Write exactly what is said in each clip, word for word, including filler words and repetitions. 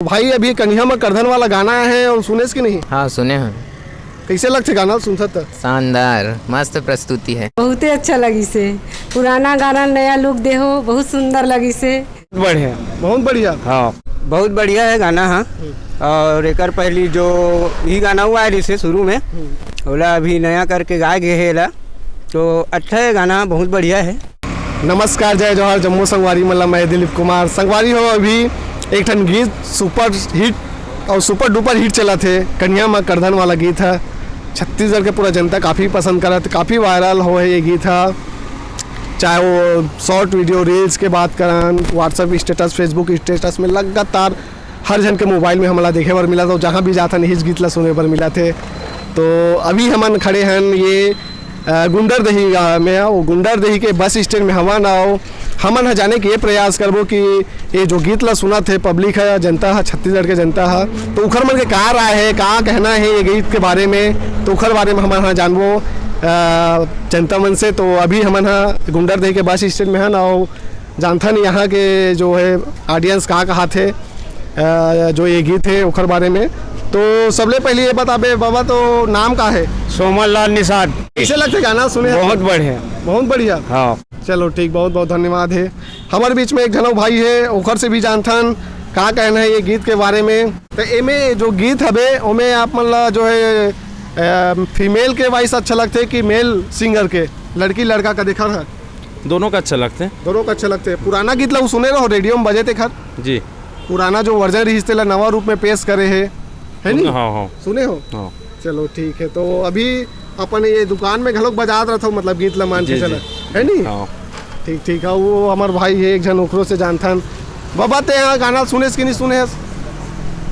भाई, अभी कनिहा म करधन वाला गाना आए हे, ओला सुनेस कि नहीं? हाँ, सुने हन। कइसे लगथे गाना ल सुनथस त? शानदार, मस्त प्रस्तुति हे। बहुते अच्छा लगिस हे। पुराना गाना नया लुक दे हो, बहुत सुंदर लगिस हे। बढ़िया। बहुत बढ़िया। हाँ, बहुत बढ़िया हे गाना। हाँ। और एकर पहली जो ई गाना हुआ है रिसे शुरू में, ओला अभी नया करके गाए गे हे एला, तो अच्छा हे गाना, बहुत बढ़िया हे। नमस्कार, जय जोहार, जम्मो संगवारी मन ला, मैं दिलीप कुमार। संगवारी हो, अभी एक ठन गीत सुपर हिट और सुपर डुपर हिट चलत हे, कनिहा म करधन वाला गीत ह। छत्तीसगढ़ के पूरा जनता काफ़ी पसंद करत, काफ़ी वायरल हो हे ये गीत ह। चाहे वो शॉर्ट वीडियो, रील्स के बात करन, WhatsApp स्टेटस, Facebook स्टेटस में लगातार हर झन के मोबाइल में हमला देखे बर मिलत हे, जहाँ भी जाथन इस गीत ला सुने बर मिलत हे। तो अभी हमन खड़े हन ये, अ, गुंडरदेही, अ, में, वो गुंडरदेही के बस स्टैंड में हवन, अउ हमन ह जाने के ये प्रयास करबो कि ये जो गीत ला सुनत हे पब्लिक ह, जनता ह, छत्तीसगढ़ के जनता ह, तो उखर मन के का राय हे, का कहना हे ये गीत के बारे में, तो उखर बारे में हमन ह जानबो, अ, जनता मन से। तो अभी हमन ह गुंडरदेही के बस स्टैंड में हन, अउ जानथन यहाँ के जो हे ऑडियंस का कहत हे, अ, जो ये गीत हे ओखर बारे में। तो सबले पहले ये बताबे बाबा, तो नाम का हे? सोमन लाल निषाद। कइसे लगथे गाना सुने? बहुत बढ़िया। बहुत बढ़िया। हाँ। चलो ठीक, बहुत बहुत धन्यवाद हे। हमर बीच में एक झन अउ भाई हे, ओखर से भी जानथन का कहना हे ये गीत के बारे में। तो एमे जो गीत हबे, ओमे आप मन ला जो हे, अ, फीमेल के वॉइस अच्छा लगथे कि मेल सिंगर के, लड़की लड़का का देखे हव? दोनों का अच्छा लगथे। दोनों का अच्छा लगथे। पुराना गीत ला वो सुने रहो, रेडियो में बजे तेखर? जी। पुराना जो वर्जन रहिस तेला नवा रूप में पेश करे हे, है नी? हाँ, हाँ। सुने हो? हाँ। चलो ठीक है, तो अभी अपन ये दुकान में घलोक बजात रहत हो, मतलब गीत ला मान के जी, चला, जी। है नी? हाँ। ठीक, ठीक है, वो हमर भाई हे एक झन, ओखरो से जानथन। बाबा, ते यहाँ गाना सुनेस कि नहीं सुनेस?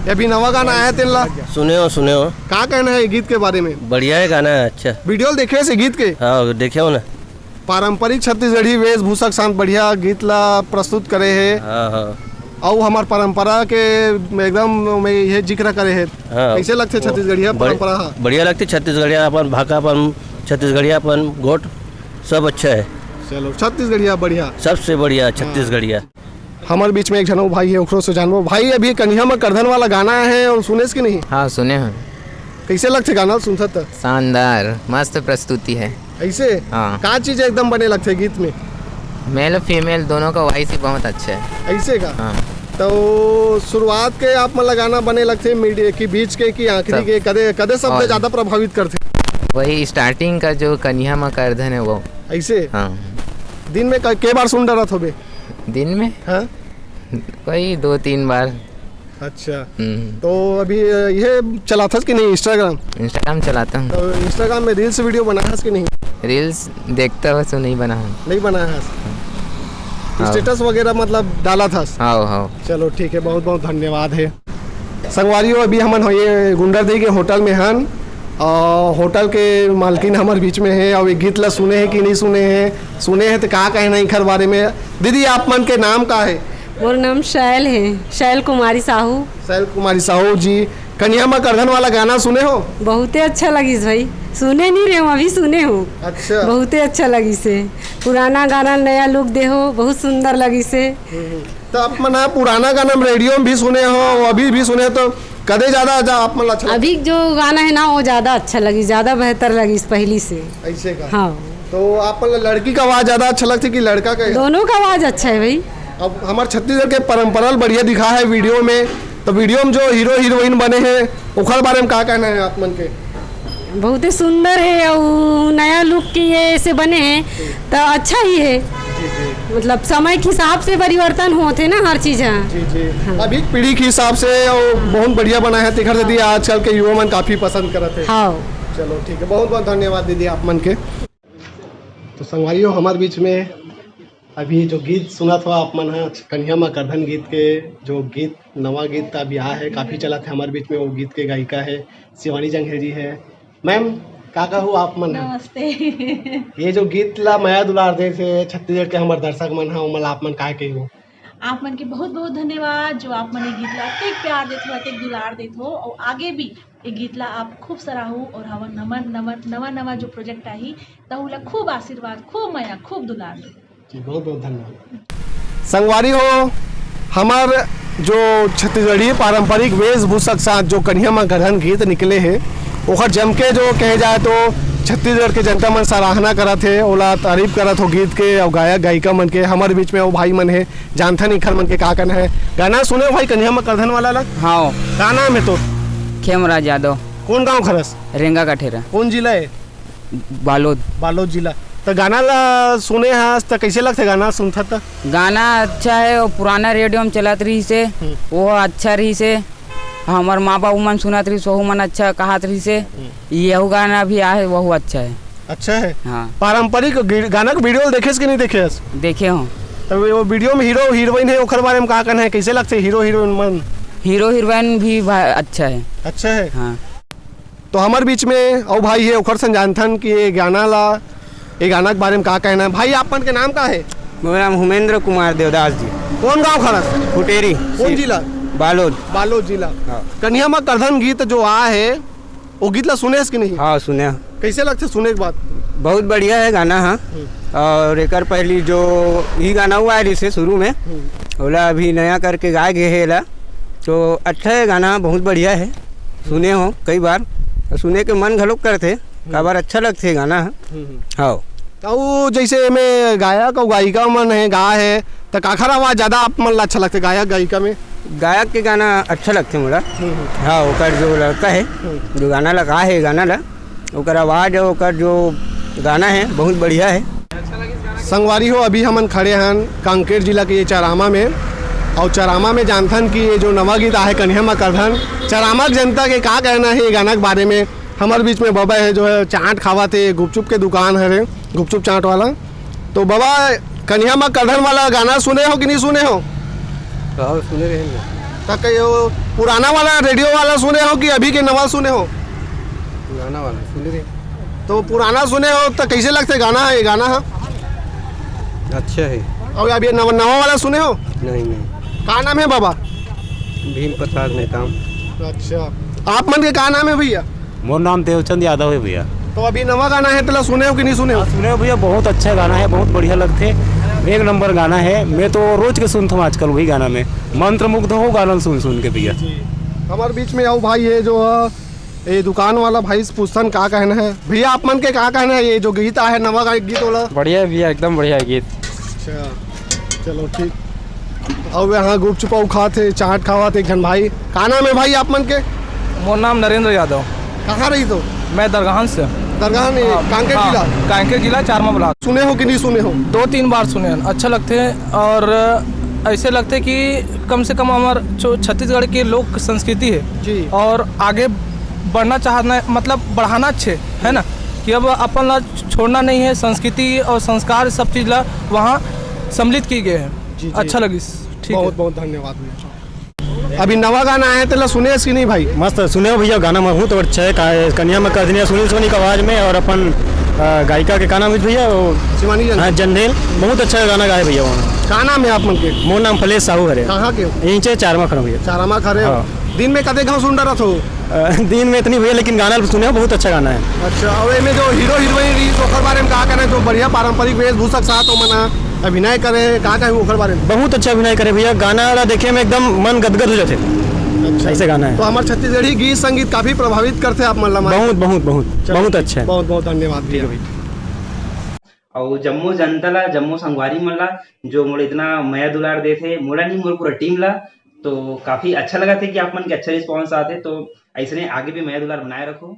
ये अभी नवा गाना आया तेन ला? सुने हो, सुने हो। का कहना हे ये गीत के बारे में? बढ़िया हे गाना, अच्छा। वीडियो देखे हे गीत के? हाँ, देखे हो ना। पारंपरिक छत्तीसगढ़ी वेशभूषा के साथ बढ़िया गीत ला प्रस्तुत करे हे। हाँ, हाँ। अउ हमर परंपरा के एकदम में ये जिक्र करे हे। हाँ। कइसे लगथे छत्तीसगढ़िया बढ़-, परंपरा ह? बढ़िया लगथे छत्तीसगढ़िया, अपन भाखा, अपन छत्तीसगढ़िया, अपन गोठ, सब अच्छा हे। चलो, छत्तीसगढ़िया बढ़िया। सबसे बढ़िया हाँ। छत्तीसगढ़िया। हमर बीच में एक झन अउ भाई हे, ओखरो से जानबो। भाई, अभी कनिहा म करधन वाला गाना आए हे, ओला सुनेस कि नहीं? हाँ, सुने हन। कइसे लगथे गाना ल सुनथस त? शानदार, मस्त प्रस्तुति हे। अइसे? हाँ। का चीज एकदम बने लगथे गीत में? मेल और फीमेल दोनों का वॉइस ही बहुत अच्छा है। अइसे का? हाँ। तो शुरुआत के आप मन ला गाना बने लगथे, मिड-, कि बीच के, कि आखिरी सब। के, कदे, कदे शब्द और ज्यादा प्रभावित करथे? वही स्टार्टिंग का जो कनिहा म करधन है वो। अइसे? हाँ। दिन में क-, के बार सुन डरत होबे? दिन में? हाँ। वही दो तीन बार। अच्छा। हम्म। तो अभी ये चलाथस कि नहीं Instagram? Instagram चलाता हूँ। तो Instagram में रील्स वीडियो बनाहस कि नहीं? रील्स देखता हूँ, सो नहीं बना हूँ। नहीं बनाहस। हाँ। स्टेटस वगैरह मतलब डालथस? हाँ, हाँ। चलो ठीक है, बहुत बहुत धन्यवाद है। संगवारी हो, अभी हमन हो ये गुंडरदेही के होटल में हन, और होटल के मालकिन हमर बीच में है, और ये गीत ला सुने हैं कि नहीं सुने हैं, सुने हैं तो का कहना इखर बारे में। दीदी, आप मन के नाम का है? मोर नाम शैल है, शैल कुमारी साहू। शैल कुमारी साहू जी, कनिहा म करधन वाला गाना सुने हो? बहुते अच्छा लगिस भाई, सुने नहीं रहे हूँ, अभी सुने हूँ। अच्छा। बहुते अच्छा लगिस है, पुराना गाना नया लुक दे हो, बहुत सुंदर लगिस है। हम्म, हम्म। तो आप मन ह पुराना गाना में रेडियो में भी सुने हो, अभी भी सुने हो, तो कदे ज्यादा, ज्यादा आप मन ला अच्छा लगता? अभी जो गाना है ना, वो ज्यादा अच्छा लगिस, ज्यादा बेहतर लगिस पहली से। ऐसे का? हाँ। तो आप मन ला लड़की का आवाज ज्यादा अच्छा लगथे कि लड़का का? दोनों का आवाज अच्छा है भाई। अब हमार छत्तीसगढ़ के परंपरा ल बढ़िया दिखा है वीडियो में, तो वीडियो में जो हीरो हीरोइन बने हैं, ओखर बारे में का कहना है आप मन के? बहुते सुंदर है और नया लुक के ये ऐसे बने हैं, तो अच्छा ही है। जी, जी। मतलब समय के हिसाब से परिवर्तन होते ना हर चीज। जी, जी। हाँ। अभी पीढ़ी के हिसाब से वो बहुत बढ़िया बना है, तेखर सेती आजकल के युवा मन काफी पसंद करत है। हाँ। चलो ठीक है, बहुत बहुत धन्यवाद दीदी आप मन के। तो संगवारी हो, हमारे बीच में अभी जो गीत सुनत हो आप मन ह, कनिहा म करधन गीत के, जो गीत, नवा गीत अभी आया है, काफी चलत है हमारे बीच में, वो गीत के गायिका है शिवानी जंघेल जी है। मैम, का कहू आप मन ह? नमस्ते। ये जो गीत ला मया दुलार देत हे छत्तीसगढ़ के हमर दर्शक मन ह, ओमन ला आप मन का कहू? आप मन के बहुत बहुत धन्यवाद, जो आप मन ये गीत ला अतेक प्यार देत हो, अतेक दुलार देत हो, और आगे भी ये गीत ला आप खूब सराहू और हवन नमन नमन नवा नवा जो प्रोजेक्ट आही, तहू ला खूब आशीर्वाद, खूब मया, खूब दुलार दे। जी, बहुत बहुत धन्यवाद। संगवारी हो, हमर जो छत्तीसगढ़ी पारंपरिक वेशभूषा के साथ जो कनिहा म करधन गीत निकले हे, ओखर जम के जो कहे जाए तो छत्तीसगढ़ के जनता मन सराहना करत हे, ओला तारीफ करत हो गीत के, अउ गायक गायिका मन के। हमर बीच में वो भाई मन हे, जानथन इखर मन के का कहना हे। गाना सुने हो भाई कनिहा म करधन वाला ला? हाँ। का नाम हे तो? खेमराज यादव। कौन गांव खरस? रेंगा कठेरा। कौन जिला हे? बालोद। बालोद जिला। त गाना ला सुने हस त कैसे लगथे गाना सुनथस त? गाना अच्छा है, वो पुराना रेडियो में चलत रहिस हे, हम्म। वो अच्छा रहिस हे। हमर माँ बाबू मन सुनत रहिस, वहू मन अच्छा कहत रहिस हे। हम्म। यहू गाना भी आहे, वहू अच्छा है। अच्छा है। हाँ। पारंपरिक गी-, गाना के वीडियो देखेस कि नहीं देखेस? देखे हो। तब वो वीडियो में हीरो हीरोइन है, ओकर बारे में का कहना है, कैसे लगथे हीरो हीरोइन मन? हीरो हीरोइन भी भा-, अच्छा है। अच्छा है। हाँ। तो हमर बीच में अउ भाई हे, ओखर से जानथन कि ये गाना ला, ये गाना के बारे में का कहना है। भाई, आप मन के नाम का है? मोर नाम हुमेंद्र कुमार देवदास जी। कौन गांव खरस? फुटेरी। कौन जिला? बालोद। बालोद जिला। हाँ। कनिहा म करधन गीत जो आ है, वो गीत ला सुने हस कि नहीं? हाँ, सुने। कैसे लगथे सुने के बाद? बहुत बढ़िया है गाना, हाँ। हम्म। और एकर पहली जो ई गाना हुआ है, जैसे शुरू में, हम्म। ओला अभी नया करके गाए गए है एला, तो अच्छा है गाना, बहुत बढ़िया है। सुने हो कई बार, सुने के मन घलोक करथे, काबर अच्छा लगथे गाना ह। हम्म, हम्म। हाँ। त वो जैसे एमे गायक अउ गायिका मन हे, गा हे, त काखर आवाज ज्यादा आप मन ला अच्छा लगथे गायक गायिका में? गायक के गाना अच्छा लगथे मोला। हम्म, हम्म। हाँ, ओकर जो लड़का है, हम्म। जो गाना ला गा हे, गाना ला, ओकर आवाज अउ ओकर जो गाना है, बहुत बढ़िया है। संगवारी हो, अभी हमन खड़े हन कांकेर जिला के ये चरामा में, अउ चरामा में जानथन कि ये जो नवा गीत आहे कनिहा म करधन, चरामा के जनता के का कहना है ये गाना के बारे में। हमर बीच में बबा है जो है चाट खावत हे, गुपचुप के दुकान हरे, गुपचुप चाट वाला। तो बबा, कनिहा म करधन वाला गाना सुने हो कि नहीं सुने हो? हाँ, सुने रहे हैं। त कहियो पुराना वाला रेडियो वाला सुने हो कि अभी के नवा सुने हो? पुराना वाला सुने रहे। तो पुराना सुने हो त कैसे लगथे गाना है, ये गाना है? अच्छा है। अउ अभी नवा, नवा वाला सुने हो? नहीं, नहीं। का नाम है बाबा? भीम प्रसाद नेताम। अच्छा, आप मन के का नाम है भैया? मोर नाम देवचंद यादव है भैया। तो अभी नवा गाना है, तेला सुने हो कि नहीं सुने हो? हाँ, सुने हो भैया, बहुत अच्छा गाना है, बहुत बढ़िया लगथे, एक नंबर गाना है। मैं तो रोज के सुनथों आजकल वही गाना में, मंत्रमुग्ध हो गाना सुन सुन के भैया। जी। हमारे बीच में आओ भाई, ये जो है, ये दुकान वाला भाई से पूछथन का कहना है। भैया, आप मन के का कहना है, ये जो गीत आहे नवा गा-, गीत वाला? बढ़िया है भैया, एकदम बढ़िया है गीत। अच्छा, चलो ठीक। अब यहाँ गुपचुप अउ खात हे, चाट खावत हे एक झन भाई। का नाम है भाई आप मन के? मोर नाम नरेंद्र यादव। कहाँ रहिथो? मैं दरगाहन से। दरगाहन, हाँ, कांकेर हाँ, जिला? कांकेर जिला, चारमा ब्लॉक। सुने हो कि नहीं सुने हो? दो तीन बार सुने हन, अच्छा लगथे। और ऐसे लगथे कि कम से कम हमार जो छत्तीसगढ़ की लोक संस्कृति है जी। और आगे बढ़ना चाहना, मतलब बढ़ाना अच्छे, है ना, कि अब अपन ला छोड़ना नहीं है, संस्कृति और संस्कार सब चीज ला वहाँ सम्मिलित की गए हैं। जी, जी। अच्छा लगिस। ठीक है। बहुत बहुत धन्यवाद भैया। अभी नवा गाना आया, तेला सुने हस कि नहीं भाई? मस्त सुने हो भैया, गाना बहुत अच्छा है। का-, कनिहा म करधन, सुनील सोनी की आवाज में और अपन, अ, गायिका के का नाम है भैया? वो शिवानी जंधेल। हाँ, जंधेल। बहुत अच्छा गाना गाए भैया वहाँ। का नाम है आप मन के? मोर नाम फलेश साहू हरे। कहाँ के हो? यहीं से चारमा खड़ा भैया। चारमा खड़े हो। हाँ। दिन में कते घाव सुन रहा था? अ, दिन में इतनी भैया, लेकिन गाना सुने हो, बहुत अच्छा गाना है। अच्छा, और एमे जो हीरो हीरोइन रही, तो ओकर बारे में का कहना है? जो बढ़िया पारंपरिक वेशभूषा के साथ ओमन अभिनय करे, का कहू ओकर बारे में? बहुत अच्छा अभिनय करे भैया, गाना वाला देखे में एकदम मन गदगद हो जाते। अच्छा। ऐसे गाना है। तो हमार छत्तीसगढ़ी गीत संगीत काफी प्रभावित करते आप मन ला? बहुत, बहुत, बहुत, चलो, बहुत अच्छा है। बहुत, बहुत धन्यवाद भैया। ठीक है भैया। अउ जम्मो जनता ला, जम्मो संगवारी मन ला, जो मोला इतना मया दुलार देथे, मोला नहीं, मोर पूरा टीम ला, तो काफी अच्छा लगा थे कि आप मन के अच्छा रिस्पॉन्स आते, तो ऐसने आगे भी मया दुलार बनाए रखो।